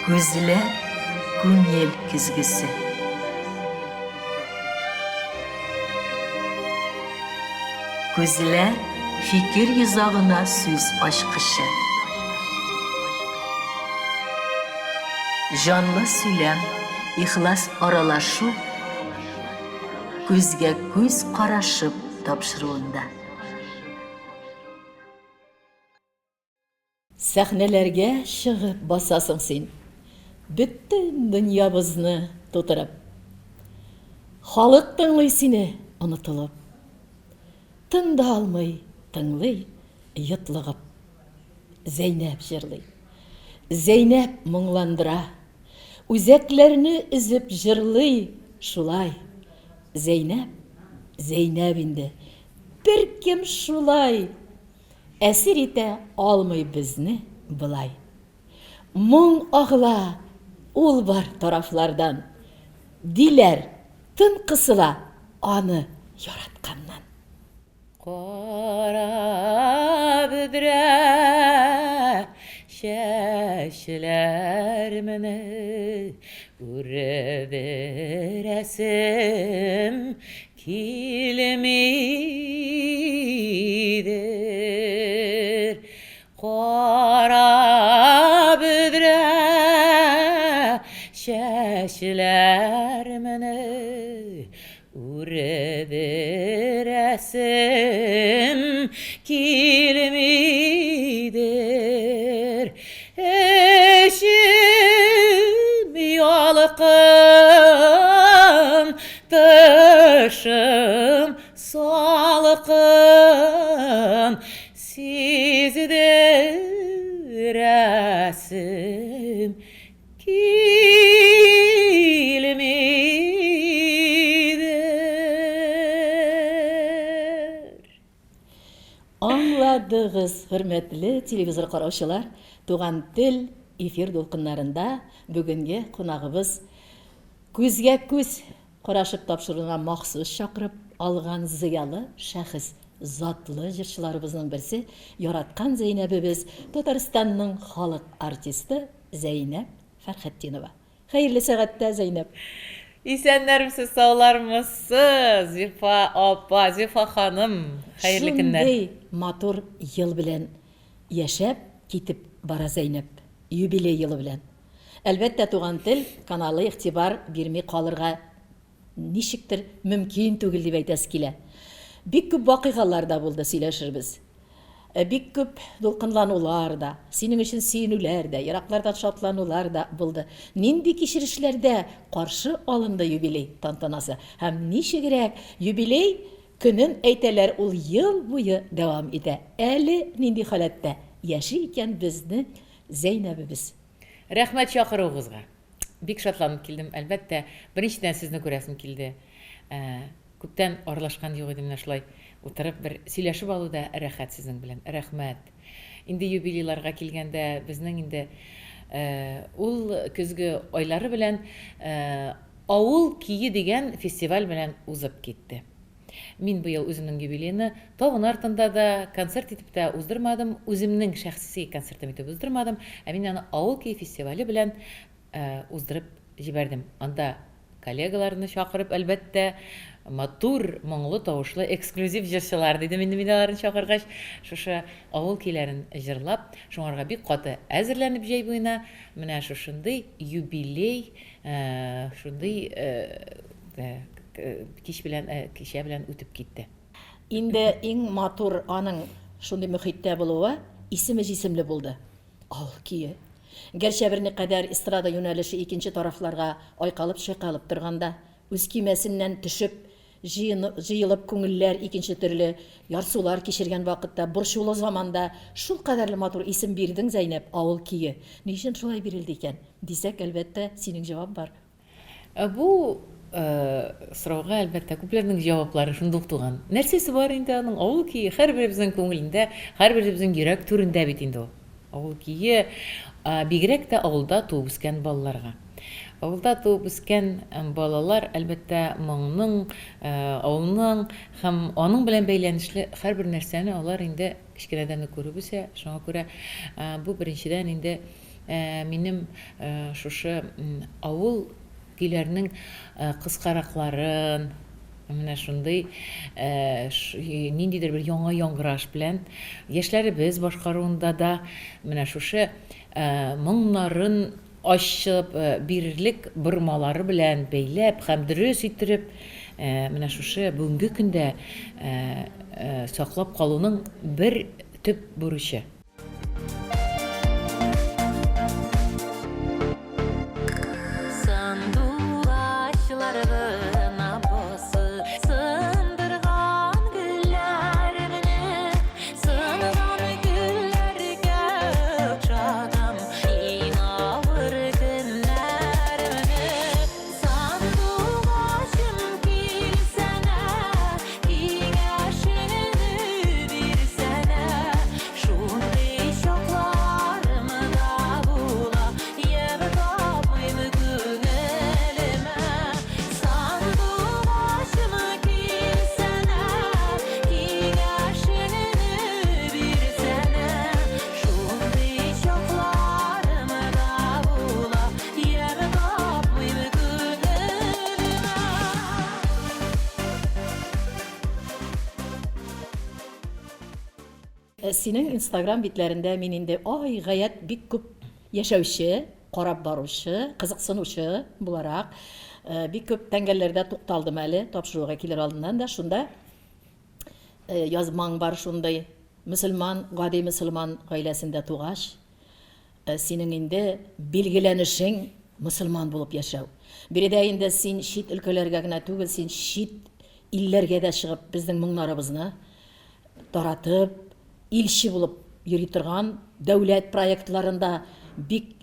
Күзләр күңел көзгесе. Күзләр фикер йозагына сүз ачкычы. Җанлы сөйләм, ихлас аралашу күзгә күз карашып тапшыруында. Сәхнәләргә чыгып басасың син, Бөтен дөньябызны тутырып. Халык тыңлый сине онытылып. Тын да алмый, тыңлый йотлыгып. Зәйнәп җырлый. Зәйнәп моңландыра. Үзәкләрне өзеп җырлый шулай. Зәйнәп, Зәйнәп инде. Беркем шулай Әсир итә алмый безне болай. Моң агыла ул бар тарафлардан. Диләр, тын кысыла аны яратканнан. Кара бөдрә чәчләремне үрдерәсем Килмидер кара бөдрә чәчләремне үрдерәсем килмидер. Эчем ялкын, тышым салкын, сиздерәсем килмидер. Аңладыгыз, хөрмәтле телевизор караучылар, Туган тел эфир дулкыннарында бүгенге кунагыбыз күзгә күз карашып тапшыруына махсус чакырып алган зыялы шәхес, затлы җырчыларыбызның берсе, яраткан Зәйнәбебез, Татарстанның халык артисты Зәйнәб Фәрхетдинова. Хәерле сәгатьтә, Зәйнәб. Исәннәрмесез, саулармысыз, Зифа апа, Зифа ханым, хәерле көннәр. Шундый матур ел белән яшәп китеп бара Зәйнәб, юбилей елы белән. Әлбәттә, Туган тел каналы игътибар бирми калырга ничектер мөмкин түгел дип әйтәсе килә. Бик күп вакыйгалар да булды, сөйләшербез. Э, бик күп дулкынланулар да, синең өчен сөенүләр дә, ераклардан шатланулар да булды. Нинди кичерешләрдә каршы алынды юбилей тантанасы һәм ничегрәк юбилей көнен әйтәләр, ул ел буе дәвам итә. Әле нинди халәттә яши икән безнең Зәйнәбебез? Рәхмәт чакыруыгызга. Бик шатланып килдем, әлбәттә. Беренчедән, сезне күрәсем килде. Ә, күптән аралашкан юк иде менә шулай утырып бер сөйләшеп алу да рәхәт сезнең белән. Рәхмәт. Инде юбилейларга килгәндә, безнең инде э, ул көзге айлары белән э, Авыл кие дигән фестиваль белән узып китте. Мин быел үземнең юбилейны табын артында да, концерт итеп тә уздырмадым, үземнең шәхси концертым итеп уздырмадым, ә мин аны Авыл көе фестивале белән уздырып җибәрдем. Анда коллегаларны чакырып, әлбәттә, матур, моңлы тавышлы эксклюзив җырчылар дидем инде мин аларны чакыргач, шушы авыл көйләрен җырлап, шуңарга бик каты әзерләнеп җәй буена менә шушындый юбилей, шундый кич белән, кичә белән үтеп китте. Инде иң матур аның шундый мөхиттә булуы исеме җисемле булды. Ал көе. Гәрчә берникадәр эстрада юнәлеше икенче тарафларга айкалып-чайкалып торганда, үз көймәсеннән төшеп, җыелып күңелләр икенче төрле ярсулар кичергән вакытта, борчулы заманда шулкадәрле матур исем бирдең, Зәйнәп, Авыл көе. Ни өчен шулай бирелде икән? Дисәк, әлбәттә, синең җавап бар. Ә бу сорауга, әлбәттә, күпләрнең җаваплары шундук туган. Нәрсәсе бар инде аның авыл көе? Һәрберебезнең күңелендә, һәрберебезнең йөрәк түрендә бит инде ул. Авыл көе, бигрәк тә авылда туып үскән балаларга. Авылда туып үскән балалар, әлбәттә, моңның, авылның һәм аның белән бәйләнешле һәрбер нәрсәне алар инде кечкенәдән үк күреп үсә. Шуңа күрә бу беренчедән инде. Минем шушы авыл көйләренең кыскаракларын, менә шундый ниндидер бер яңа яңгыраш белән яшьләребез башкаруында да менә шушы моңнарын ачып бирерлек бормалары белән бәйләп һәм дөрес иттереп менә шушы бүгенге көндә саклап калуның бер төп бурычы. Синең Инстаграм битләрендә мин инде ай гаять бик күп яшәүче, карап баручы, кызыксынучы буларак, бик күп тәңгәлләрдә тукталдым әле, тапшыруга килер алдыннан да шунда язмаң бар шундый. Мөселман, гади мөселман гаиләсендә тугач, синең инде билгеләнешең мөселман булып яшәү. Биредә инде син чит өлкәләргә генә түгел, син чит илләргә дә чыгып безнең моңнарыбызны таратып, илче булып йөри торган дәүләт проектларында бик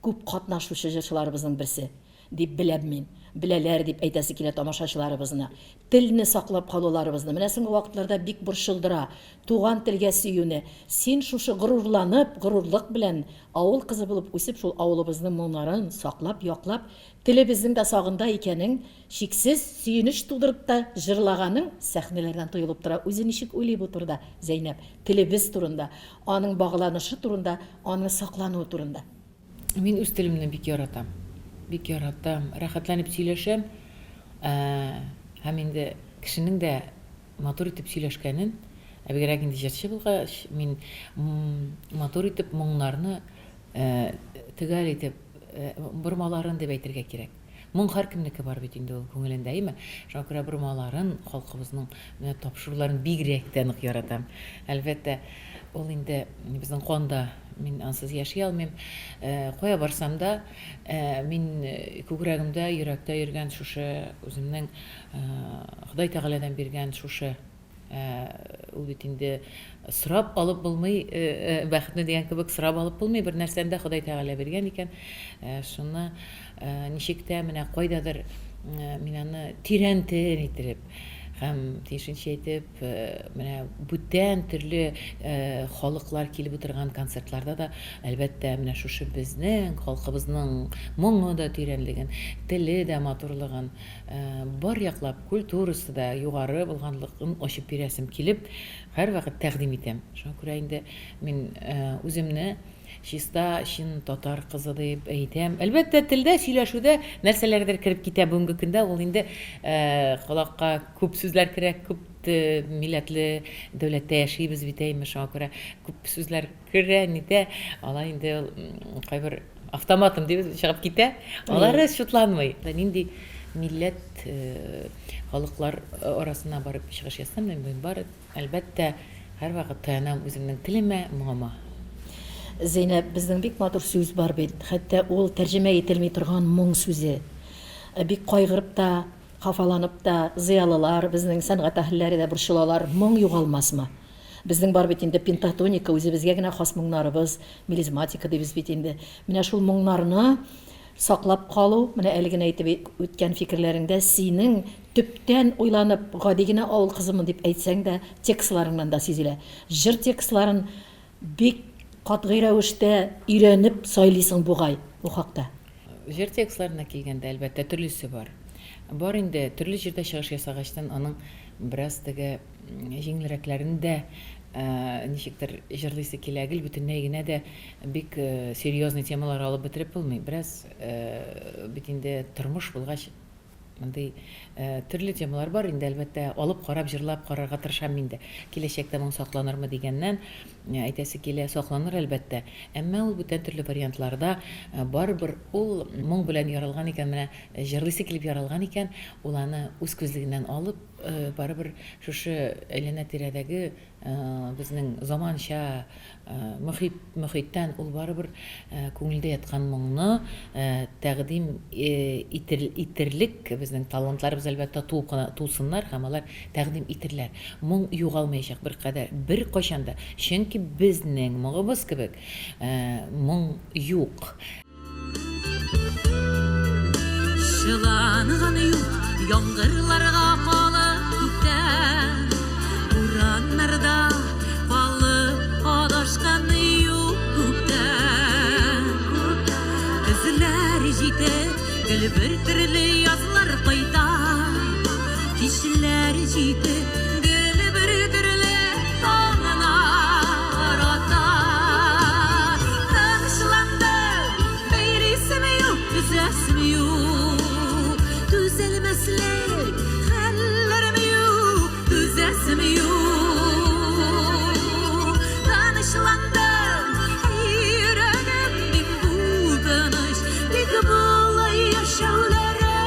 күп катнашучы җырчыларыбызның берсе дип беләм мин. Беләләр дип әйтәсе килә тамашачыларыбызны. Телне саклап калуларыбызны. Менә соңгы вакытларда бик борчылдыра. Туган телгә сөюне. Син шушы горурланып, горурлык белән авыл кызы булып үсеп, шул авылыбызның моңнарын саклап, яклап, телебезнең дә сагында икәнең чиксез сөенеч тудырып та җырлаганың сәхнәләрдән тоелып тора. Үзе ничек уйлый бу турыда Зәйнәп? Телебез турында, аның багланышы турында, аның саклануы турында. Мин үз телемне бик яратам. Бик яратам. Рәхәтләнеп сөйләшәм. Һәм инде кешенең дә матур итеп сөйләшкәнен, ә бигрәк инде җырчы булгач, мин матур итеп моңнарны төгәл итеп, бормаларын дип әйтергә кирәк. Моң һәркемнеке бар бит инде ул күңелендә, әйеме? Шуңа күрә бормаларын, халкыбызның менә тапшыруларын бигрәк тә нык яратам. Әлбәттә, ул инде безнең канда, мин ансыз яши алмыйм. Кая барсам да, мин күкрәгемдә, йөрәктә йөргән шушы үземнең Ходай Тәгаләдән биргән шушы Ул бит инде сорап алып булмый, бәхетне дигән кебек сорап алып булмый, бер нәрсәне дә Ходай Тәгалә биргән икән, шуны ничек тә менә кайдадыр мин аны тирәнтен иттереп һәм тиешенчә итеп менә бүтән төрле халыклар килеп утырган концертларда да, әлбәттә, менә шушы безнең халкыбызның моңы да тирәнлеген, теле дә матурлыгын, Бар яклап культурасы да югары булганлыгын ачып бирәсем килеп, һәрвакыт тәкъдим итәм. Шуңа күрә инде мин үземне чиста, чын татар кызы дип әйтәм. Әлбәттә, телдә сөйләшүдә нәрсәләрдер кереп китә бүгенге көндә, ул инде колакка күп сүзләр керә, күп милләтле дәүләттә яшибез бит, әйме, шуңа күрә күп сүзләр Керә, нитә, алай инде ул кайбер автоматом дип чыгып китә. Алары чутланмый. Нинди милләт халыклар арасына барып чыгыш ясам, мин бары, әлбәттә, һәрвакыт таянам үземнең телемә, моңыма. Зәйнәп, безнең бик матур сүз бар бит. Хәтта ул тәрҗемә ителми торган моң сүзе. Бик кайгырып та, хафаланып та, зыялылар, безнең сәнгать әһелләре дә борчылалар, моң югалмасмы? Безнең бар бит инде пентатоника, үзебезгә генә хас моңнарыбыз, мелизматика дибез бит инде. Менә шул моңнарны саклап калу, менә әле генә әйтеп үткән фикерләреңдә синең төптән уйланып, гади генә авыл кызымын дип әйтсәң дә, текстларыңнан да сизелә. Җыр текстларын бик катгый рәвештә өйрәнеп сайлыйсың бугай бу хакта. Җыр текстларына килгәндә, әлбәттә, төрлесе бар. Бар инде, төрле җирдә чыгыш ясагачтан аның бераз теге җиңелрәкләрен дә Ничектер җырлыйсы килә, гел бөтенләй генә дә бик серьезный темалар алып бетереп булмый. Бераз бит инде тормыш булгач, мондый төрле темалар бар инде, әлбәттә, алып карап, җырлап карарга тырышам мин дә. Киләчәктә моң сакланырмы дигәннән, әйтәсе килә, сакланыр, әлбәттә. Әмма ул бүтән төрле вариантларда барыбер ул моң белән яралган икән, менә җырлыйсы килеп яралган икән, ул аны үз күзлегеннән алып, Барыбер шушы әйләнә-тирәдәге безнең заманча мохит, мохиттән ул барыбер күңелдә яткан моңны тәкъдим итер, итерлек безнең талантларыбыз, әлбәттә, туып кына тусыннар һәм алар тәкъдим итерләр. Моң югалмаячак беркадәр, беркайчан да. Чөнки безнең моңыбыз кебек моң юк. Чыланган юк, яңгырларга калып күктән, Бураннарда калып адашкан юк күктән. Көзләр җитеп, гел бер төрле язлар кайта, Кичләр җитеп, гел бер төрле таңнар ата. Тынычландым, бәйлисем юк, өзәсем юк. Түзәлмәслек хәлләрем юк, түзәсем юк. Тынычландым, йөрәгем бик бу тыныч, тик болай яшәүләре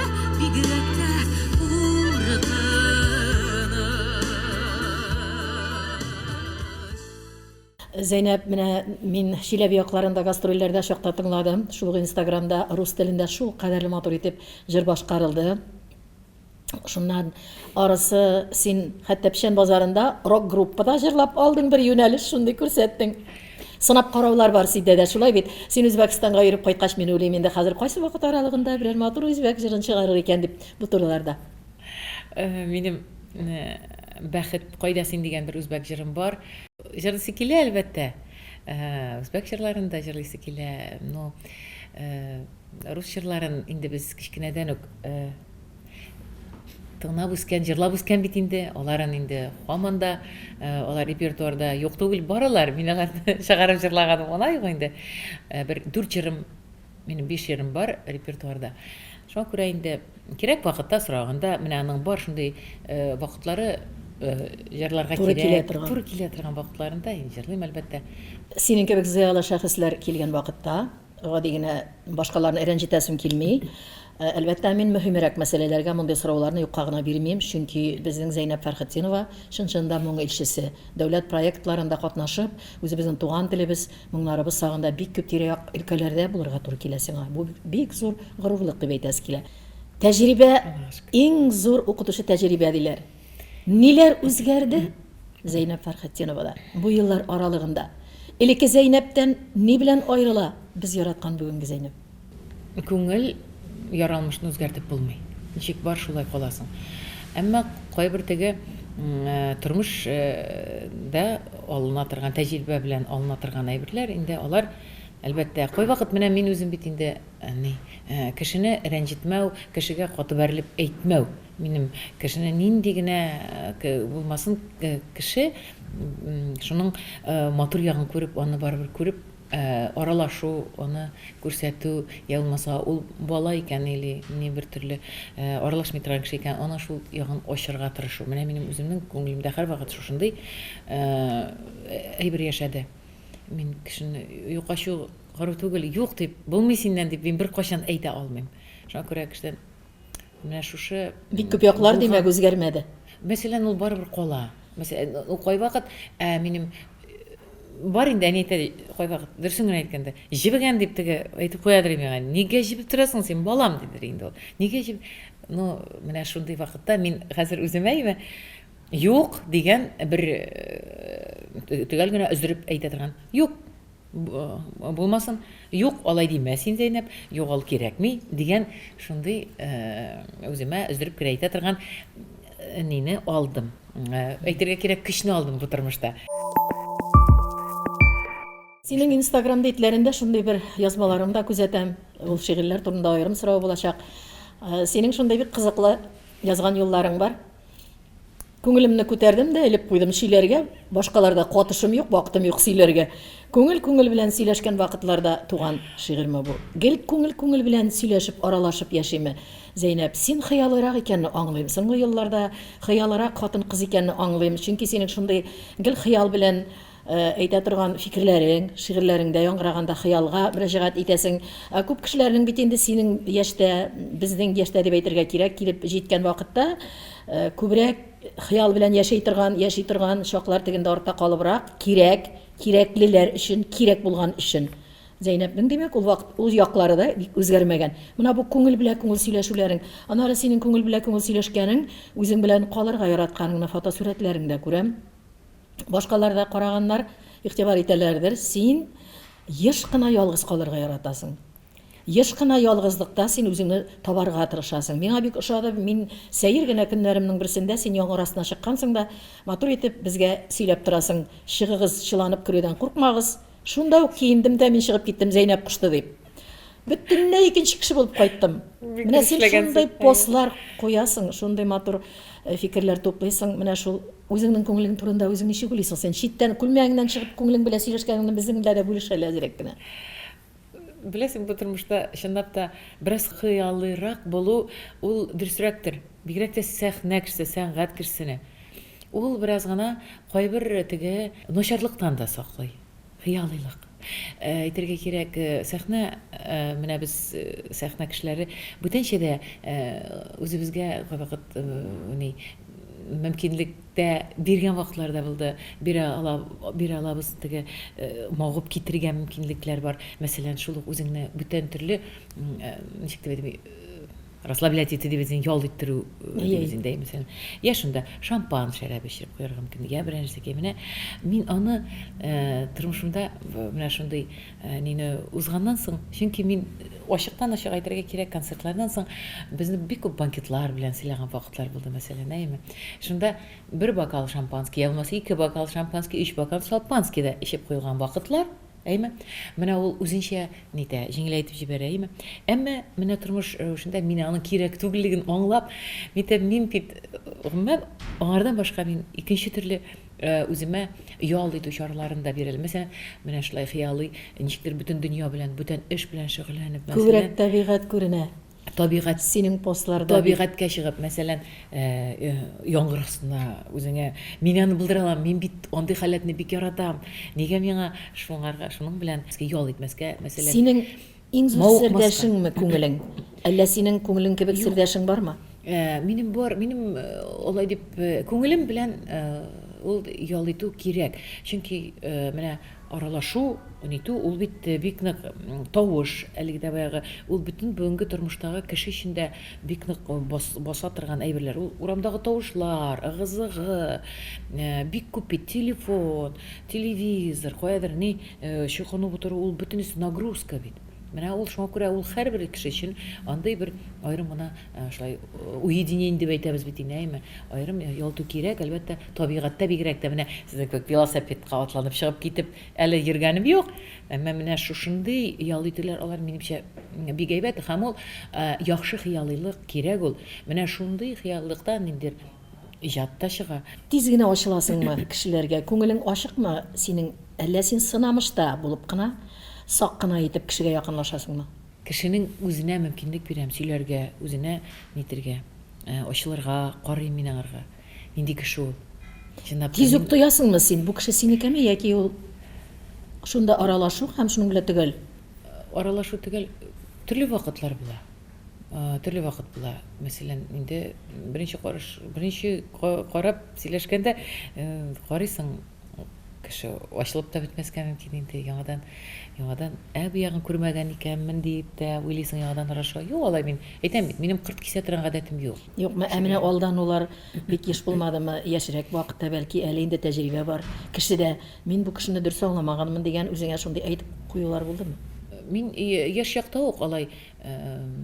бигрәк тә куркыныч. Зәйнәп, менә мин Чиләбе якларында гастрольләрдә чакта тыңладым. Шул ук Инстаграмда рус телендә шул кадәрле матур итеп җыр башкарылды. Шуннан арысы син хәтта Печән базарында рок-группада җырлап алдың, бер юнәлеш шундый күрсәттең. Сынап караулар бар синдә дә, шулай бит? Син Үзбәкстанга йөреп кайткач, мин уйлыйм инде, хәзер кайсы вакыт аралыгында берәр матур үзбәк җырын чыгарыр икән дип бу турыларда. Э, минем э, Бәхет кайда син дигән бер үзбәк җырым бар. Җырлыйсы килә, әлбәттә. Э, үзбәк җырларын да җырлыйсы килә. Но рус җырларын инде без кечкенәдән үк тыңлап үскән, җырлап үскән бит инде. Аларын инде һаман да алар репертуарда юк түгел, бар алар. Мин аларны чыгарып җырлаганым гына юк инде. Бер дүрт җырым, минем биш җырым бар репертуарда. Шуңа күрә инде кирәк вакытта сораганда, менә аның бар шундый вакытлары җырларга кирәк, туры килә торган вакытларында инде җырлыйм, әлбәттә. Синең кебек зыялы шәхесләр килгән вакытта, гади генә башкаларны рәнҗетәсем килми. Әлбәттә, мин мөһимрәк мәсьәләләргә мондый сорауларны юкка гына бирмим, чөнки безнең Зәйнәп Фәрхетдинова чын-чынында моң илчесе. Дәүләт проектларында катнашып, үзебезнең туган телебез, моңнарыбыз сагында бик күп тирә-як өлкәләрдә булырга туры килә сиңа. Бу бик зур горурлык дип әйтәсе килә. Тәҗрибә, иң зур укытучы тәҗрибә диләр. Ниләр үзгәрде Зәйнәп Фәрхетдиновада бу еллар аралыгында? Элекке Зәйнәптән ни белән аерыла без яраткан бүгенге Зәйнәп? Күңел яралмышны үзгәртеп булмый. Ничек бар, шулай каласың. Әмма кайбер теге тормыш да алына торган, тәҗрибә белән алына торган әйберләр инде алар, әлбәттә, кайвакыт менә мин үзем бит инде ни, кешене рәнҗетмәү, кешегә каты бәрелеп әйтмәү. Минем кешене нинди генә булмасын кеше, шуның матур ягын күреп, аны барыбер күреп аралашу, аны күрсәтү, я булмаса ул бала икән или ни бер төрле аралашмый торган кеше икән, аның шул ягын ачырга тырышу. Менә минем үземнең күңелемдә һәрвакыт шушындый әйбер яшәде. Мин кешене юк ачу кару түгел, юк дип, булмый синнән дип мин беркайчан әйтә алмыйм. Шуңа күрә кешедән Менә шушы Бик күп яклар, димәк, үзгәрмәде. Мәсәлән, ул барыбер кала. Мәсәлән, ул кайвакыт ә, минем бар инде әни әйтә кайвакыт, дөресен генә әйткәндә, җебегән дип теге әйтеп куядыр миңа. Нигә җебеп торасың син, балам, дидер инде ул. Нигә җеб... Ну, менә шундый вакытта мин хәзер үземә әйме, юк дигән бер төгәл генә өздереп әйтә торган. Юк, Булмасын. Юк, алай димә син, Зәйнәп, юк, ул кирәкми, дигән шундый үземә өздереп кенә әйтә торган нине алдым. Әйтергә кирәк, көчне алдым бу тормышта. Синең Инстаграм битләрендә шундый бер язмаларыңны да күзәтәм. Ул шигырьләр турында аерым сорау булачак. Синең шундый бик кызыклы язган юлларың бар. Күңелемне күтәрдем дә элеп куйдым чөйләргә, башкаларда катышым юк, вакытым юк сөйләргә. Күңел күңел белән сөйләшкән вакытларда туган шигырьме бу? Гел күңел күңел белән сөйләшеп, аралашып яшиме? Зәйнәп, син хыялыйрак икәнне аңлыйм. Соңгы елларда хыялырак хатын-кыз икәнне аңлыйм. Чөнки синең шундый гел хыял белән әйтә торган фикерләрең, шигырьләреңдә яңгыраганда хыялга мөрәҗәгать итәсең. Ә күп кешеләрнең бит инде синең яшьтә, безнең яшьтә дип әйтергә кирәк, килеп җиткән вакытта күбрәк хыял белән яши торган, яши торган чаклар тегендә артта калыбрак, кирәк, кирәклеләр өчен, кирәк булган өчен. Зәйнәпнең, димәк, ул вакыт, ул яклары да бик үзгәрмәгән. Менә бу күңел белән күңел сөйләшүләрең, аннары синең күңел белән күңел сөйләшкәнең, үзең белән калырга яратканыңны фотосурәтләреңдә күрәм. Башкалар да караганнар, игътибар итәләрдер, син еш кына ялгыз калырга яратасың. Еш кына ялгызлыкта син үзеңне табарга тырышасың. Миңа бик ошады, мин сәер генә көннәремнең берсендә син яңгыр астына чыккансың да, матур итеп безгә сөйләп торасың, чыгыгыз, чыланып керүдән куркмагыз. Шунда ук киендем дә мин чыгып киттем, Зәйнәп кушты дип. Бөтенләй икенче кеше булып кайттым. Менә син шундый постлар куясың, шундый матур э, фикерләр туплыйсың. Менә шул үзеңнең күңелең турында үзең ничек уйлыйсың син? Читтән күлмәгеңнән чыгып күңелең белән сөйләшкәнеңне безнең белән дә бүлеш әле әзрәк кенә. Беләсең, бу тормышта чынлап та бераз хыялыйрак булу ул дөресрәктер. Бигрәк тә сәхнә кешесе, сәнгать кешесенә. Ул бераз гына кайбер теге начарлыктан да саклый. Хыялыйлык. Әйтергә кирәк, сәхнә, менә без сәхнә кешеләре бүтәнчә дә үзебезгә кайвакыт ни мөмкинлек тә биргән вакытлар да булды. Бирә ала, бирә алабыз теге мавыгып китергә мөмкинлекләр бар. Мәсәлән, шул ук үзеңне бүтән төрле ничек дип әйтим, Расслаблять итү дибез инде, ял иттерү дибез инде, мәсәлән. Я шунда шампан шәрабе эчереп куярга мөмкин, я берәр нәрсәкәй. Менә мин аны тормышымда менә шундый нине узганнан соң, чөнки мин ачыктан-ачык әйтергә кирәк, концертлардан соң безне бик күп банкетлар белән сыйлаган вакытлар булды, мәсәлән, әйеме. Шунда бер бокал шампанский, я булмаса ике бокал шампанский, өч бокал шампанский да эчеп куелган вакытлар. Әйме? Менә ул үзенчә нитә, җиңеләйтеп җибәрә, әйме? Әмма менә тормыш рәвешендә мин аның кирәк түгеллеген аңлап, нитә, мин бит, гомумән, аңардан башка мин икенче төрле үземә ял итү чараларын да бирә. Мәсәлән, менә шулай хыялый, ничектер бөтен дөнья белән, бүтән эш белән шөгыльләнеп, мәсәлән. Күбрәк табигать күренә. Табигать синең постларда бит. Табигатькә чыгып, мәсәлән, яңгыр астына үзеңә, мин аны булдыра алам, мин бит андый халәтне бик яратам. Нигә миңа шуңарга, шуның белән ял итмәскә, мәсәлән. Синең иң зур сердәшеңме күңелең? Әллә синең күңелең кебек сердәшең бармы? Минем бар, минем алай дип күңелем белән ул ял итү кирәк. Чөнки менә Аралашу, нитү, ул бит бик нык тавыш, әлеге дә баягы, ул бөтен бүгенге тормыштагы кеше өчен дә бик нык баса торган әйберләр. Ул урамдагы тавышлар, ыгы-зыгы, бик күп бит телефон, телевизор, каядыр ни чокынып утыру, ул бөтенесе нагрузка бит. Менә ул шуңа күрә ул һәрбер кеше өчен андый бер аерым гына шулай уединение дип әйтәбез бит инде, әйеме? Аерым ял итү кирәк, әлбәттә, табигатьтә бигрәк тә. Менә сезнең кебек велосипедка атланып чыгып китеп әле йөргәнем юк. Әмма менә шушындый ял итүләр алар минемчә бик әйбәт һәм ул яхшы хыялыйлык кирәк ул. Менә шундый хыяллыктан ниндидер иҗат та чыга. Тиз генә ачыласыңмы кешеләргә? Күңелең ачыкмы синең? Әллә син сынамышта булып кына, сак кына итеп кешегә якынлашасыңмы? Кешенең үзенә мөмкинлек бирәм сөйләргә, үзенә нитергә, ачылырга, карыйм мин аңарга. Нинди кеше ул? Чынлап та. Тиз үк тоясыңмы син, бу кеше синекеме яки ул шунда аралашу һәм шуның белән төгәл? Аралашу төгәл. Төрле вакытлар була. Төрле вакыт була. Мәсәлән, инде беренче караш, беренче карап сөйләшкәндә карыйсың, кеше ачылып та бетмәскә мөмкин инде, яңадан, яңадан, ә бу ягын күрмәгән икәнмен дип тә уйлыйсың, яңадан аралаша. Юк, алай мин әйтәм бит, минем кырт кисә торган гадәтем юк. Юкмы, ә менә алданулар бик еш булмадымы? Яшьрәк вакытта, бәлки, әле инде тәҗрибә бар кешедә, мин бу кешене дөрес аңламаганмын дигән үзеңә шундый әйтеп куюлар булдымы? Мин яшь чакта ук алай,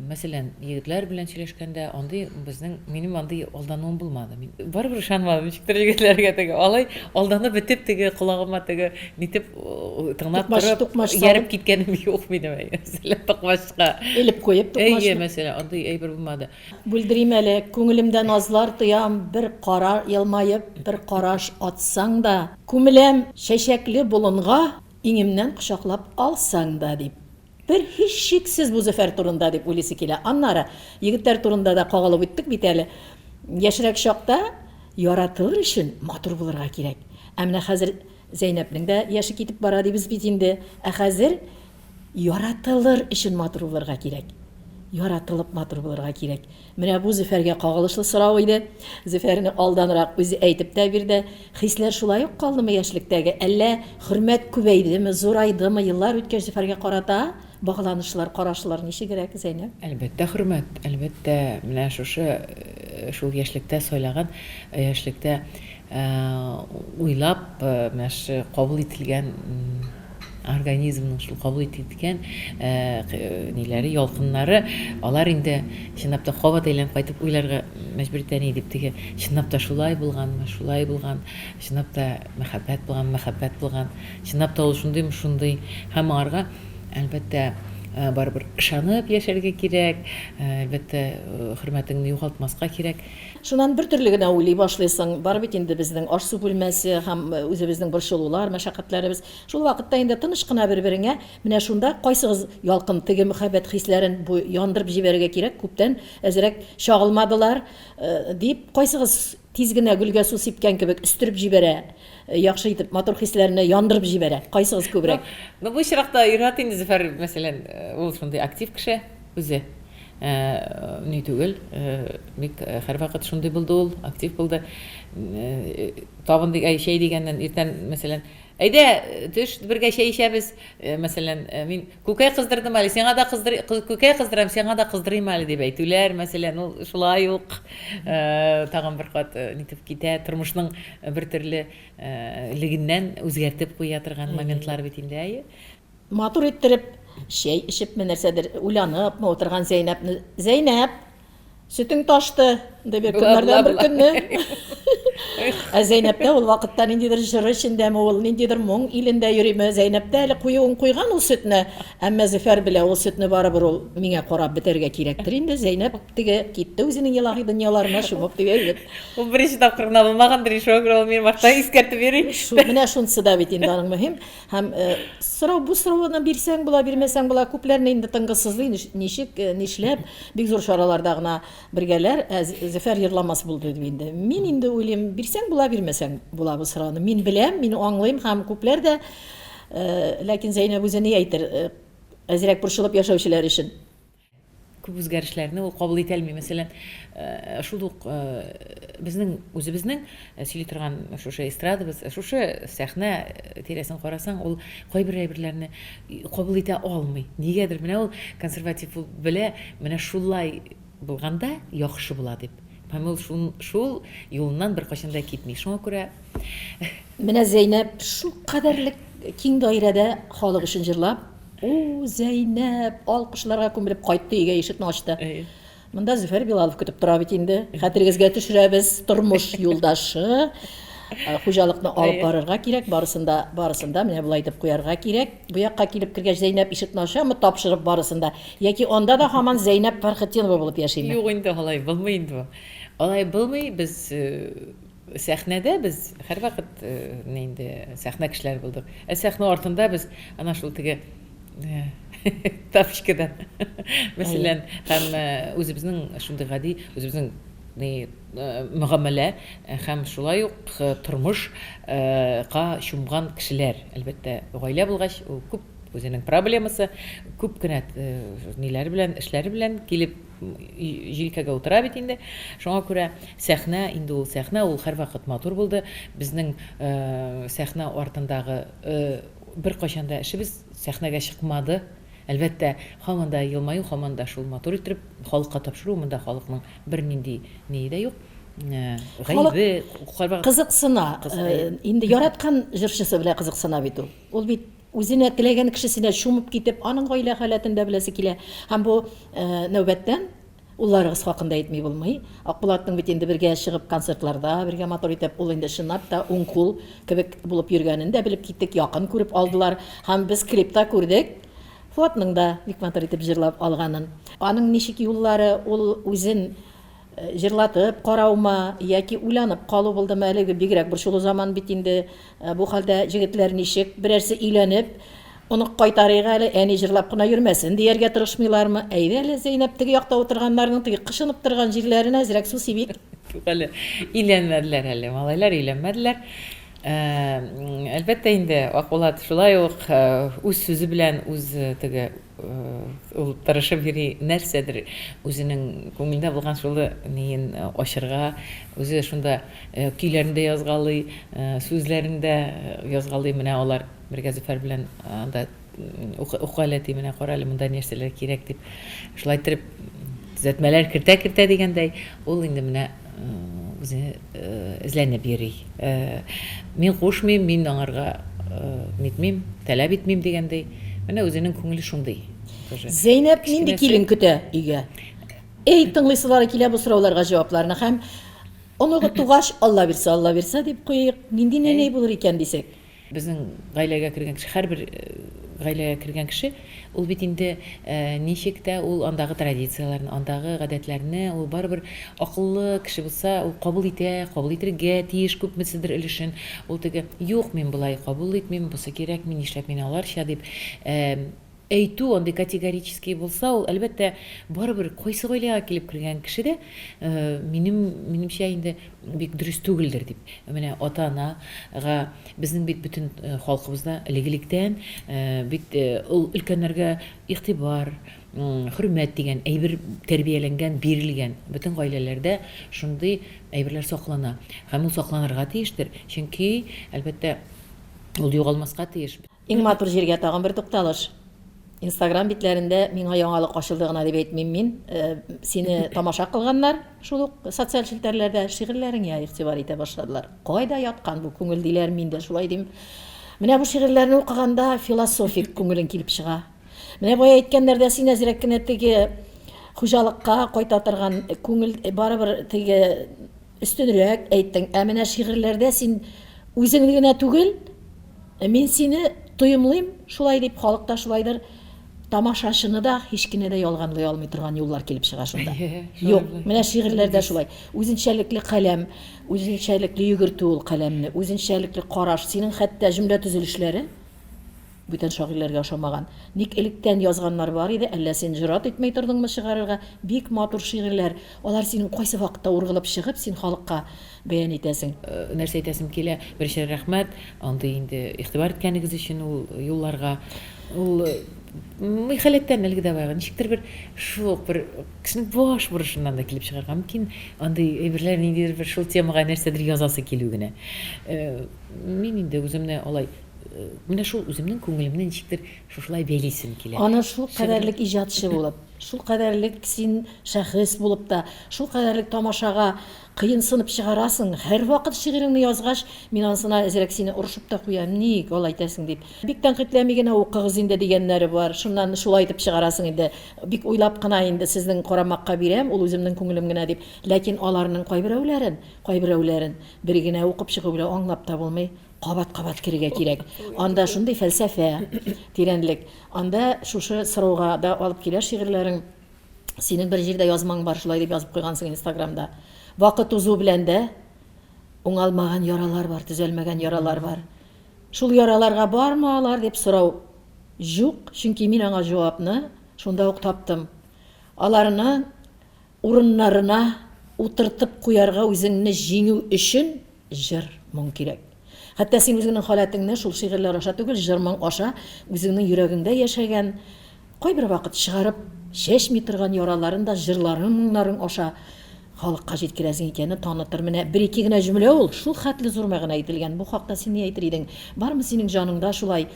мәсәлән, егетләр белән сөйләшкәндә, андый безнең, минем андый алдануым булмады. Мин барыбер ышанмадым ничектер егетләргә теге. Алай алданып бетеп теге колагыма теге нитеп тыңлап торып ияреп киткәнем юк минем, мәсәлән, токмачка. Элеп куеп токмачны. Әйе, мәсәлән, андый әйбер булмады. Бүлдерим әле, күңелемдә назлар тоям, бер кара елмаеп, бер караш атсаң да, күмеләм чәчәкле болынга. Иңемнән кочаклап алсаң да, дип. Бер һичшиксез бу Зөфәр турында, дип уйлыйсы килә. Аннары, егетләр турында да кагылып үттек бит әле. Яшьрәк чакта яратылыр өчен матур булырга кирәк. Ә менә хәзер Зәйнәпнең дә яше китеп бара дибез бит инде. Ә хәзер яратылыр өчен матур булырга кирәк. Яратылып матур булырга кирәк. Менә бу Зөфәргә кагылышлы сорау иде. Зөфәрне алданрак үзе әйтеп тә бирде. Хисләр шулай ук калдымы яшьлектәге, әллә хөрмәт күбәйдеме, зурайдымы еллар үткәч Зөфәргә карата багланышлар, карашлар ничегрәк, Зәйнәб? Әлбәттә, хөрмәт, әлбәттә, менә шушы шул яшьлектә сайлаган, яшьлектә уйлап, менә шушы кабул ителгән организмның шул кабул ителгән ниләре, ялкыннары, алар инде чынлап та кабат әйләнеп кайтып уйларга мәҗбүр итә, ни дип теге, чынлап та шулай булганмы, шулай булган, чынлап та мәхәббәт булган, мәхәббәт булган, чынлап та ул шундыймы, шундый. Һәм аңарга, әлбәттә, барыбер ышанып яшәргә кирәк, әлбәттә, хөрмәтеңне югалтмаска кирәк. Шуннан бер төрле генә уйлый башлыйсың. Бар бит инде безнең аш-су бүлмәсе һәм үзебезнең борчылулар, мәшәкатьләребез. Шул вакытта инде тыныч кына бер-береңә, менә шунда кайсыгыз ялкын, теге мөхәббәт хисләрен бу яндырып җибәрергә кирәк, күптән әзрәк чагылмадылар, дип, кайсыгыз тиз генә гөлгә су сипкән кебек өстереп җибәрә, яхшы итеп матур хисләрне яндырып җибәрә, кайсыгыз күбрәк? Ну, бу очракта ир-ат инде Зөфәр, мәсәлән, ул шундый актив кеше үзе. Ни түгел, бик һәрвакыт шундый булды ул, актив булды. Табын, чәй дигәннән иртән, мәсәлән, Әйдә, төш, бергә чәй эчәбез. Мәсәлән, мин күкәй кыздырдым әле, сиңа да кыздыр, күкәй кыздырам, сиңа да кыздырыйм әле дип әйтүләр, мәсәлән, ул шулай ук тагын бер кат нитеп китә, тормышның бер төрле легеннән үзгәртеп куя торган моментлар бит инде, әйе. Матур иттереп чәй эчепме, нәрсәдер уйланыпмы утырган Зәйнәпне, Зәйнәп! Сөтең ташты, дип көннәрдән бер көнне. Ә Зәйнәптә ул вакытта ниндидер җыр эчендәме ул, ниндидер моң илендә йөриме? Зәйнәптә әле куюын куйган ул сөтне, әмма Зөфәр белә, ул сөтне барыбер ул миңа карап бетәргә кирәктер инде. Зәйнәп теге китте үзенең илаһи дөньяларына чумып дип әйтеп. Ул беренче тапкыр гына булмагандыр, шуңа күрә ул минем арттан искәртеп йөри. Менә шунысы да бит инде аның мөһим. Һәм сорау, бу сорауны бирсәң була, бирмәсәң була, күпләрне инде тынгысызлый, ничек, нишләп, бик зур чараларда гына бергәләр, ә Зөфәр ерламас булды дип инде. Мин инде уйлыйм, бирсәң була, бирмәсәң була бу сорауны. Мин беләм, мин аңлыйм һәм күпләр дә, ләкин Зәйнәб үзе ни әйтер, әзрәк борчылып яшәүчеләр өчен. Күп үзгәрешләрне ул кабул итә алмый. Мәсәлән, шул ук безнең үзебезнең сөйли торган шушы эстрадабыз, шушы сәхнә тирәсен карасаң, ул кайбер әйберләрне кабул итә алмый. Нигәдер менә ул консерватив ул белә, менә шулай булганда яхшы була дип. Һәм ул шул, шул юлыннан беркайчан да китми. Шуңа күрә Менә Зәйнәб шулкадәрлек киң даирәдә халык өчен җырлап, У, Зәйнәп, алкышларга күмелеп кайтты өйгә, ишекне ачты. Монда Зөфәр Билалов көтеп тора бит инде. Хәтерегезгә төшерәбез, тормыш юлдашы. Э, хуҗалыкны алып барырга кирәк, барысын да, барысын да менә болай итеп куярга кирәк. Бу якка килеп кергәч, Зәйнәп ишекне ачамы, тапшырып барысын да. Яки анда да һаман Зәйнәп Фәрхетдинова булып яшиме? Юк инде, алай булмый инде бу. Алай булмый, без э, Сәхнәдә без һәрвакыт инде сәхнә кешеләре булдык. Ә сәхнә артында без ана шул теге тапочкадан, мәсәлән, һәм үзебезнең шундый гади, үзебезнең ни мөгамәлә һәм шулай ук тормышка чумган кешеләр. Әлбәттә, гаилә булгач, ул күп үзенең проблемасы, күп кенә ниләре белән, эшләре белән килеп җилкәгә утыра бит инде. Шуңа күрә сәхнә инде ул сәхнә, ул һәрвакыт матур булды. Безнең сәхнә артындагы беркайчан да эшебез сәхнәгә чыкмады. Әлбәттә, һаман да елмаю, һаман да шул матур иттереп халыкка тапшыру, монда халыкның бернинди ние дә юк. Гаебе, кызыксына. Инде яраткан җырчысы белән кызыксына бит ул. Ул бит. Үзенә теләгән кешесенә чумып китеп, аның гаилә халәтен дә беләсе килә. Һәм бу нәүбәттән улларыгыз хакында әйтми булмый. Акбулатның бит инде бергә чыгып концертларда, бергә матур итеп, ул инде чынлап та уң кул кебек булып йөргәнен дә белеп киттек, якын күреп алдылар. Һәм без клипта күрдек, Фуатның да бик матур итеп җырлап алганын. Аның ничек юллары, ул үзен Җырлатып караумы яки уйланып калу булдымы, әлеге бигрәк борчулы заман бит инде. Бу хәлдә җегетләр ничек, берәрсе өйләнеп, онык кайтарыйк әле, әни җырлап кына йөрмәсен дияргә тырышмыйлармы? Әйдә әле, Зәйнәп, теге якта утырганнарның теге кышынып торган җирләренә әзрәк су сибик. Юк әле, өйләнмәделәр әле, малайлар өйләнмәделәр. Әлбәттә инде, Акбулат шулай ук үз сүзе белән, үз теге ул тырышып йөри, нәрсәдер үзенең күңелендә булган шул ниен ачырга, үзе шунда көйләрен дә язгалый, сүзләрен дә язгалый. Менә алар бергә Зөфәр белән анда укы әле, ди, менә кара әле, монда нәрсәләр кирәк дип. Шулай иттереп төзәтмәләр кертә-кертә дигәндәй, ул инде менә үзе эзләнеп йөри. Мин кушмыйм, мин аңарга нитмим, таләп итмим дигәндәй. Менә үзенең күңеле шундый. Тоже. Зәйнәп нинди килен көтә өйгә? Эй, тыңлыйсылары килә бу сорауларга җавапларны һәм оныгы тугач, Алла бирсә, Алла бирсә дип куйыйк, нинди нәнәй булыр икән дисәк. Безнең гаиләгә кергән кеше, һәрбер гаиләгә кергән кеше, ул бит инде ничек тә ул андагы традицияләрне, андагы гадәтләрне, ул барыбер акыллы кеше булса, ул кабул итә, кабул итергә тиеш күпмеседер өлешен. Ул теге, юк, мин болай кабул итмим, бусы кирәкми, нишләп мин аларча дип, әйтү андый категорический булса, ул, әлбәттә, барыбер кайсы гаиләгә килеп кергән кеше дә, минем, минемчә инде, бик дөрес түгелдер дип. Менә ата-анага безнең бит бөтен халкыбызда элек-электән бит ул өлкәннәргә игътибар, хөрмәт дигән әйбер тәрбияләнгән, бирелгән. Бөтен гаиләләрдә шундый әйберләр саклана. Һәм ул сакланырга тиештер, чөнки, әлбәттә, ул югалмаска тиеш. Иң матур җиргә тагын бер тукталыш. Инстаграм битләрендә миңа яңалык ачылды гына дип әйтмим мин. Сине тамаша кылганнар шул ук социаль челтәрләрдә, шигырьләреңә игътибар итә башладылар. Кайда яткан бу күңел диләр, мин дә шулай дим. Менә бу шигырьләрне укыганда философик күңелең килеп чыга. Менә бая әйткәннәрдә син әзрәк кенә теге хуҗалыкка кайта торган күңел барыбер теге Өстенрәк әйттең. Ә менә шигырьләрдә син үзеңне генә түгел, мин сине тоемлыйм, шулай дип, халык та шулайдыр, тамашачыны да һич кенә дә ялганлый алмый торган юллар килеп чыга шунда. Юк, менә шигырьләрдә шулай. Үзенчәлекле каләм, үзенчәлекле йөгертү ул каләмне, үзенчәлекле караш, синең хәтта җөмлә төзелешләре Бүтән шагыйрьләргә ошамаган. Ник электән язганнар бар иде, әллә син җөрьәт итмәй тордыңмы чыгарырга? Бик матур шигырьләр. Алар синең кайсы вакытта ургылып чыгып, син халыкка бәян итәсең? Нәрсә әйтәсем килә, беренчедән рәхмәт, андый инде игътибар иткәнегез өчен ул юлларга. Ул ми халәттән әлеге дә баягы ничектер бер шул ук бер кешенең баш борышыннан да килеп чыгарга мөмкин андый әйберләр, ниндидер бер шул темага нәрсәдер язасы килү генә. Мин инде үземне алай Менә шул үземнең күңелемне ничектер шушылай бәйлисем килә. Аны шул кадәрлек иҗатчы булып, шул кадәрлек син шәхес булып та, шул кадәрлек тамашага кыенсынып чыгарасың, һәрвакыт шигыреңне язгач, мин анысына әзрәк сине орышып та куям, ник алай итәсең дип. Бик тәнкыйтьләми генә укыгыз инде дигәннәре бар, шуннан шулай итеп чыгарасың инде. Бик уйлап кына инде сезнең карамакка бирәм, ул үземнең күңелем генә дип. Ләкин аларның кайберәүләрен, кайберәүләрен бер генә укып чыгу белән аңлап та булмый. Кабат-кабат керергә кирәк. Анда шундый фәлсәфә, тирәнлек. Анда шушы сорауга да алып килә шигырьләрең. Синең бер җирдә язмаң бар, шулай дип язып куйгансың Инстаграмда. Вакыт узу белән дә уңалмаган яралар бар, төзәлмәгән яралар бар. Шул яраларга бармы алар дип сорау җук, чөнки мин аңа җавапны шунда ук таптым. Аларны урыннарына утыртып куярга үзеңне җиңү өчен Җыр, моң кирәк. Хәтта син үзеңнең халәтеңне шул шигырьләр аша түгел, җыр-моң аша үзеңнең йөрәгеңдә яшәгән, кайбер вакыт чыгарып чәчми торган яраларын да җырларың, моңнарың аша халыкка җиткерәсең икәнне танытыр. Менә бер-ике генә җөмлә ул, шул хәтле зур мәгънә әйтелгән. Бу хакта син ни әйтер идең? Бармы синең җаныңда шулай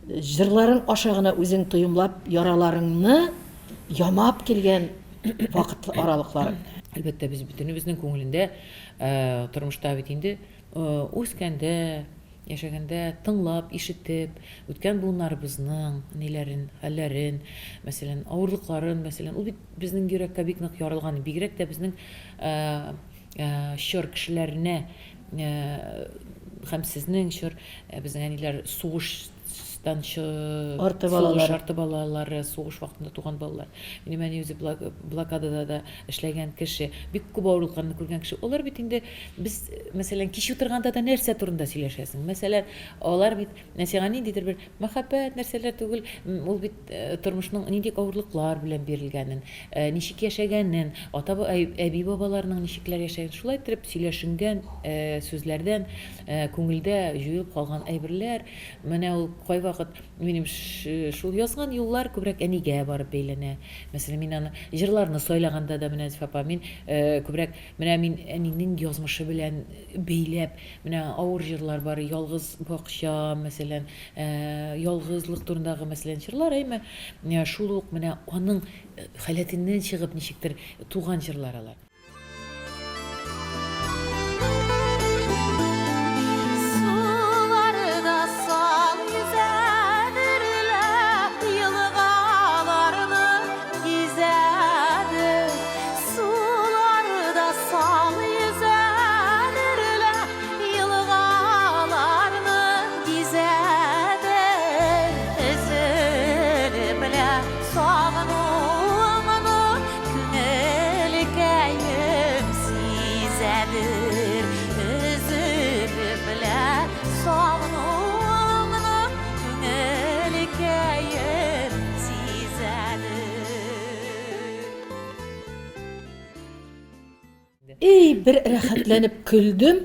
җырларың аша гына үзең тоемлап, яраларыңны ямап килгән вакыт аралыклары? Әлбәттә, без бөтенебезнең күңелендә Тормышта бит инде үскәндә, Яшәгәндә тыңлап, ишетеп, үткән буыннарыбызның ниләрен, хәлләрен, мәсәлән, авырлыкларын, мәсәлән, ул бит безнең йөрәккә бик нык ярылган, бигрәк тә безнең чор кешеләренә һәм сезнең чор, безнең әниләр сугыш Арты сугыш арты балалары, сугыш вакытында туган балалар. Минем әни үзе блокадада да эшләгән кеше, бик күп авырлыкларны күргән кеше. Алар бит инде без, мәсәлән, кич утырганда да нәрсә турында сөйләшәсең? Мәсәлән, алар бит сиңа ниндидер бер мәхәббәт нәрсәләр түгел, ул бит тормышның нинди авырлыклар белән бирелгәнен, ничек яшәгәнен, ата әби бабаларының ничекләр яшәгәнен, шулай иттереп сөйләшенгән сүзләрдән күңелдә җуелып калган әйберләр. Менә ул кайвакыт минем шул язган юллар күбрәк әнигә барып бәйләнә. Мәсәлән, мин аны җырларны сайлаганда да менә Зифа апа, мин күбрәк менә мин әнинең язмышы белән бәйләп, менә авыр җырлар бар, ялгыз бакча, мәсәлән, ялгызлык турындагы, мәсәлән, җырлар, әйме, шул ук менә аның халәтеннән чыгып ничектер туган җырлар алар. Суларда сал йөзәдер лә, елгаларны гизәдер. Суларда сал йөзәдер лә, елгаларны гизәдер. Өзелеп лә сагынуыңны Күңелкәем сизәдер, өзелеп лә сагынуыңны күңелкәем сизәдер. Эй, бер рәхәтләнеп көлдем.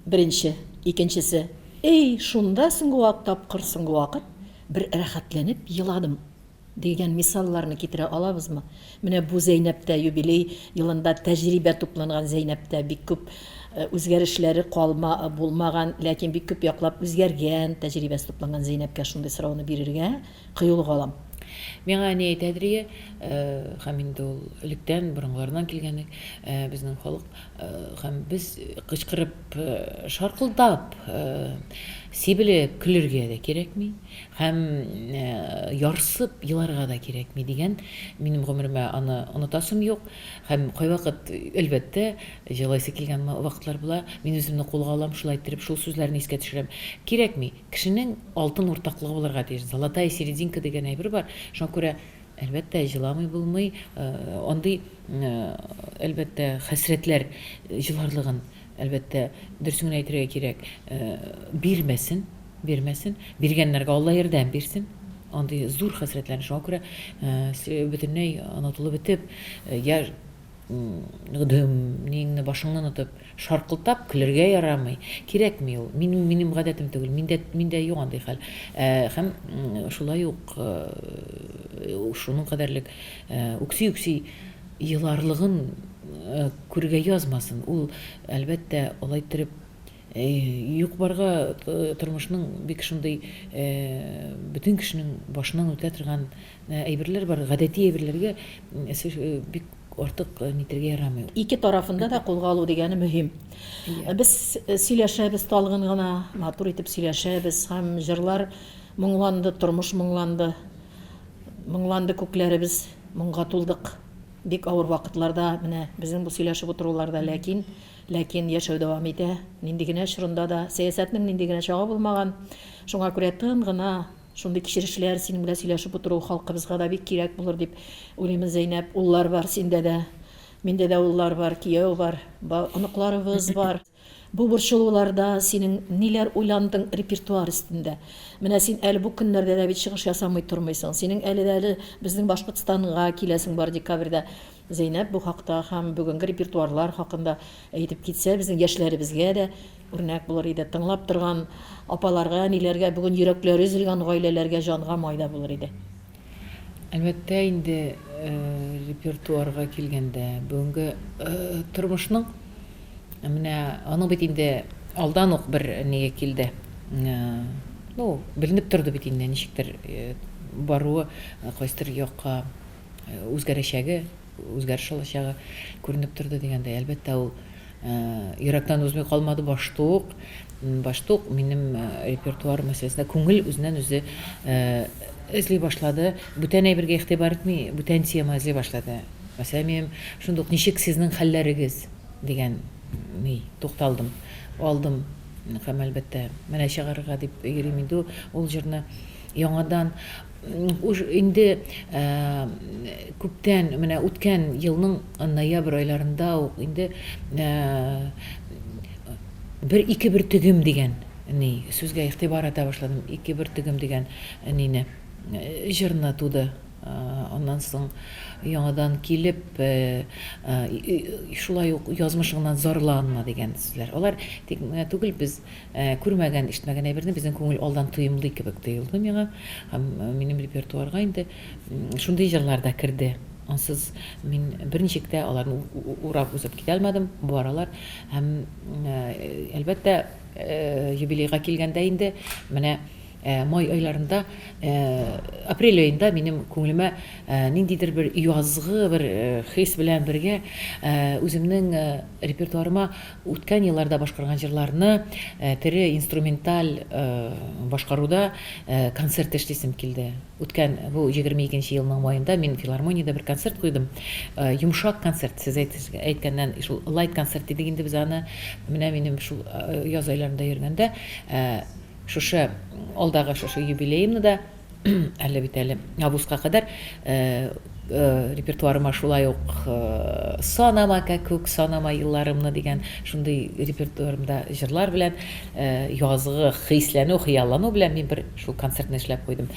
Беренче, икенчесе, Эй, шунда соңгы вак тапкыр соңгы вакыт бер рәхәтләнеп еладым, дигән мисалларны китерә алабызмы? Менә бу Зәйнәптә юбилей елында тәҗрибә тупланган Зәйнәптә бик күп үзгәрешләре калма булмаган, ләкин бик күп яклап үзгәргән тәҗрибәсе тупланган Зәйнәпкә шундый сорауны бирергә кыюлык алам. Миңа әни әйтәдер ие, һәм инде ул электән, борынгылардан килгән безнең халык, һәм без кычкырып, шаркылдап, сибелеп көлергә дә кирәкми, һәм ярсып еларга да кирәкми дигән, минем гомеремә аны онытасым юк. Һәм кайвакыт, әлбәттә, җылыйсы килгән вакытлар була, мин үземне кулга алам, шулай иттереп, шул сүзләрне искә төшерәм. Кирәкми. Кешенең алтын уртаклыгы булырга тиеш. Золотая серединка дигән әйбер бар. Шуңа күрә, әлбәттә, җыламый булмый. Андый, әлбәттә, хәсрәтләр җыларлыгын, әлбәттә, дөресен генә әйтергә кирәк, бирмәсен, бирмәсен. Биргәннәргә Алла ярдәм бирсен. Андый зур хәсрәтләрне. Шуңа күрә, бөтенләй онытылып бетеп, я дөм, ниеңне, башыңны онытып, шаркылдап көлергә ярамый. Кирәкми ул. Мин, минем гадәтем түгел. Миндә, миндә юк андый хәл. Ә, һәм шулай ук шуның кадәрлек үкси-үкси еларлыгын күрергә язмасын. Ул, әлбәттә, алай иттереп юк-барга тормышның бик шундый бөтен кешенең башыннан үтә торган әйберләр бар. Гадәти әйберләргә бик артык нитергә ярамый. Ике тарафында да кулга алу дигәне мөһим. Без сөйләшәбез талгын гына, матур итеп сөйләшәбез һәм җырлар моңланды, тормыш моңланды. Моңланды күкләребез, моңга тулдык. Бик авыр вакытларда менә безнең бу сөйләшеп утыруларда, ләкин Ләкин яшәү дәвам итә. Нинди генә чорында да, сәясәтнең нинди генә чагы булмаган. Шуңа күрә тын гына шундый кичерешләр, синең белән сөйләшеп утыру халкыбызга да бик кирәк булыр дип уйлыймын, Зәйнәп. Уллар бар синдә дә. Миндә дә уллар бар, кияү бар, оныкларыбыз бар. Бу борчылуларда синең ниләр уйландың репертуар өстендә? Менә син әле бу көннәрдә дә бит чыгыш ясамый тормыйсың. Синең әле дә әле безнең Башкортстанга киләсең бар декабрьдә. Зәйнәп бу хакта һәм бүгенге репертуарлар хакында әйтеп китсә, безнең яшьләребезгә дә үрнәк булыр иде. Тыңлап торган апаларга, әниләргә, бүген йөрәкләре өзелгән гаиләләргә җанга май да булыр иде. Әлбәттә инде, репертуарга килгәндә, бүгенге тормышның менә аның бит инде алдан ук бер ние килде. Ну, беленеп торды бит инде, ничектер баруы, кайсыдыр якка үзгәрәчәге, үзгәреш алачагы күренеп торды дигәндәй, әлбәттә, ул йөрәктән узмый калмады башта ук. Башта ук минем репертуар мәсьәләсендә күңел үзеннән-үзе эзли башлады. Бүтән әйбергә игътибар итми, бүтән тема эзли башлады. Мәсәлән, минем шундук Ничек сезнең хәлләрегез? дигән ни, тукталдым. Алдым һәм, әлбәттә, менә чыгарырга дип йөрим инде ул җырны яңадан. Уж инде күптән, менә үткән елның ноябрь айларында ук инде бер ике бөртегем дигән ни сүзгә игътибар итә башладым. Ике бөртегем дигән нине җырны туды. Аннан соң яңадан килеп, шулай ук язмышыңнан зарланма дигән сүзләр. Алар тик менә түгел, без күрмәгән, ишетмәгән әйберне безнең күңел алдан тоемлый кебек тоелды миңа. Һәм минем репертуарга инде шундый җырлар да керде. Ансыз мин берничек тә аларны урап узып китә алмадым. Бу аралар. Һәм, әлбәттә, юбилейга килгәндә инде менә Май айларында, апрель аенда минем күңелемә ниндидер бер язгы бер хис белән бергә үземнең репертуарыма үткән елларда башкарган җырларны тере инструменталь башкаруда концерт эшлисем килде. Үткән бу 22 нче елның маенда мин филармониядә бер концерт куйдым. Йомшак концерт, сез әйткәннән шул лайт концерт дидек инде без аны. Менә минем шул яз айларында йөргәндә Шушы алдагы шушы юбилеемны да әле бит әле августка кадәр репертуарыма шулай ук Санама кәкүк, санама елларымны дигән шундый репертуарымда җырлар белән язгы хисләнү, хыяллану белән мин бер шул концертны эшләп куйдым.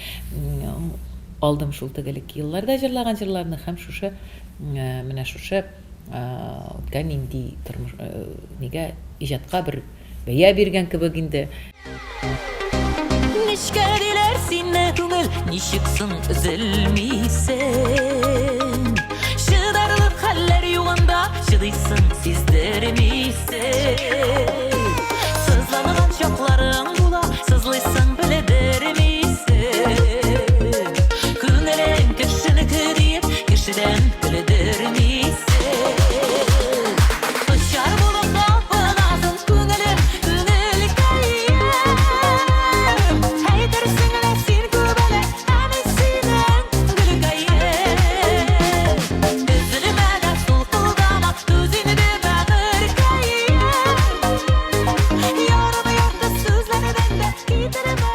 Алдым шул теге элекке елларда җырлаган җырларны һәм шушы менә шушы үткән нинди тормыш нигә иҗатка бер Бәя биргән кебек инде. Нечкә диләр сине, күңел, ничек соң өзелмисең? Чыдарлык хәлләр югында, чыдыйсың, сиздермисең. Сызланган чакларың була, сызлыйсың, белдермисең. Күңелең кешенеке диеп, кешедән көлдермисең. Очар булып талпынасың, күңелем, күңелкәем. Әйтерсең лә син күбәләк, ә мин синең гөлкәем. Өзелмә дә сулкылдама, түз инде, бәгырькәем. Ярым ярты сүзләрдән дә китермә,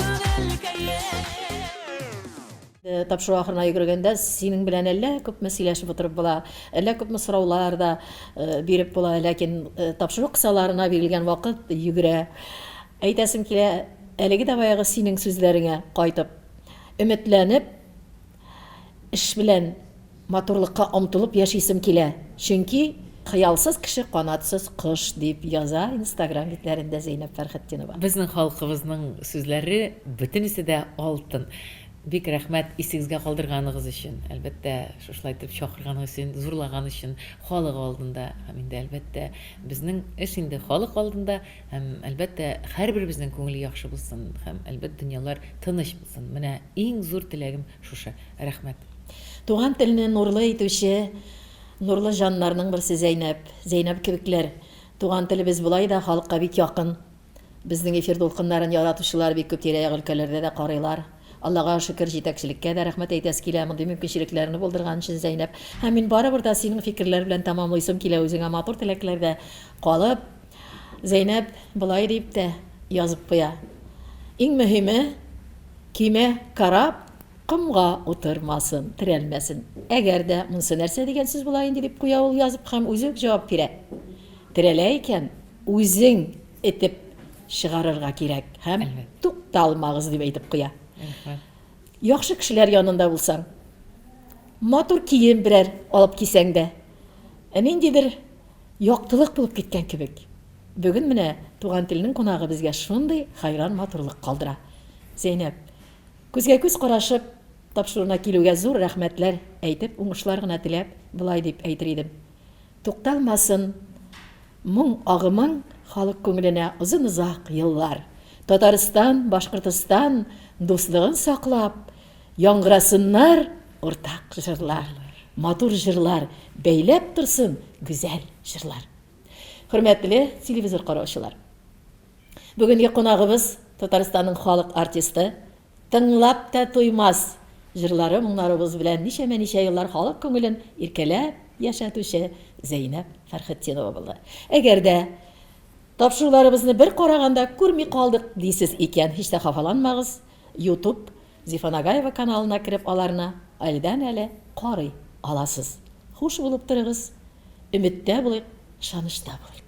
күңелкәем. Тапшыру ахырына йөгергәндә синең белән әллә күпме сөйләшеп утырып була, әллә күпме сораулар да биреп була, ләкин тапшыру кысаларына бирелгән вакыт йөгерә. Әйтәсем килә, әлеге дә баягы синең сүзләреңә кайтып, өметләнеп, эш белән матурлыкка омтылып яшисем килә. Чөнки хыялсыз кеше канатсыз кош, дип яза Инстаграм битләрендә Зәйнәб Фәрхетдинова. Безнең халкыбызның сүзләре бөтенесе дә алтын. Бик рәхмәт исегезгә калдырганыгыз өчен, әлбәттә, шушылай итеп чакырганыгыз өчен, зурлаган өчен халык алдында. Һәм инде, әлбәттә, безнең эш инде халык алдында һәм, әлбәттә, һәрберебезнең күңеле яхшы булсын һәм, әлбәттә, дөньялар тыныч булсын. Менә иң зур теләгем шушы. Рәхмәт. Туган телне нурлы итүче нурлы җаннарның берсе Зәйнәб. Зәйнәб кебекләр. Туган телебез болай да халыкка бик якын. Безнең эфир дулкыннарын яратучылар бик күп тирә-як өлкәләрдә дә карыйлар. Аллага шөкер, җитәкчелеккә дә рәхмәт әйтәсе килә, мондый мөмкинчелекләрне булдырган өчен, Зәйнәб. Һәм мин барыбер дә синең фикерләр белән тәмамлыйсым килә, үзеңә матур теләкләрдә калып. Зәйнәб болай дип тә язып куя, Иң мөһиме, көймә кораб комга утырмасын, терәлмәсен. Әгәр дә монысы нәрсә дигән сүз була инде, дип куя ул язып һәм үзе үк җавап бирә. Терәлә икән, үзең этеп чыгарырга кирәк һәм тукталмагыз, дип әйтеп куя. Яхшы кешеләр янында булсаң, матур кием берәр алып кисәң дә, ниндидер яктылык булып киткән кебек. Бүген менә Туган телнең кунагы безгә шундый хәйран матурлык калдыра. Зәйнәб, күзгә-күз карашып, тапшыруына килүгә зур рәхмәтләр әйтеп, уңышлар гына теләп, болай дип әйтер идем. Тукталмасын моң агымың халык күңеленә озын-озак еллар. Татарстан, Башкортостан дуслыгын саклап, яңгырасыннар уртак җырлар, матур җырлар, бәйләп торсын гүзәл җырлар. Хөрмәтле телевизор караучылар! Бүгенге кунагыбыз Татарстанның халык артисты, тыңлап та туймас җырлары, моңнарыбыз белән ничәмә-ничә еллар халык күңелен иркәләп яшәтүче Зәйнәб Фәрхетдинова булды. Әгәр дә тапшыруларыбызны бер караганда күрми калдык дисез икән, һич тә хафаланмагыз, YouTube Зифа Нагаева каналына кереп аларны әледән-әле карый аласыз. Хуш булып торыгыз, өметтә булыйк, ышанычта булыйк.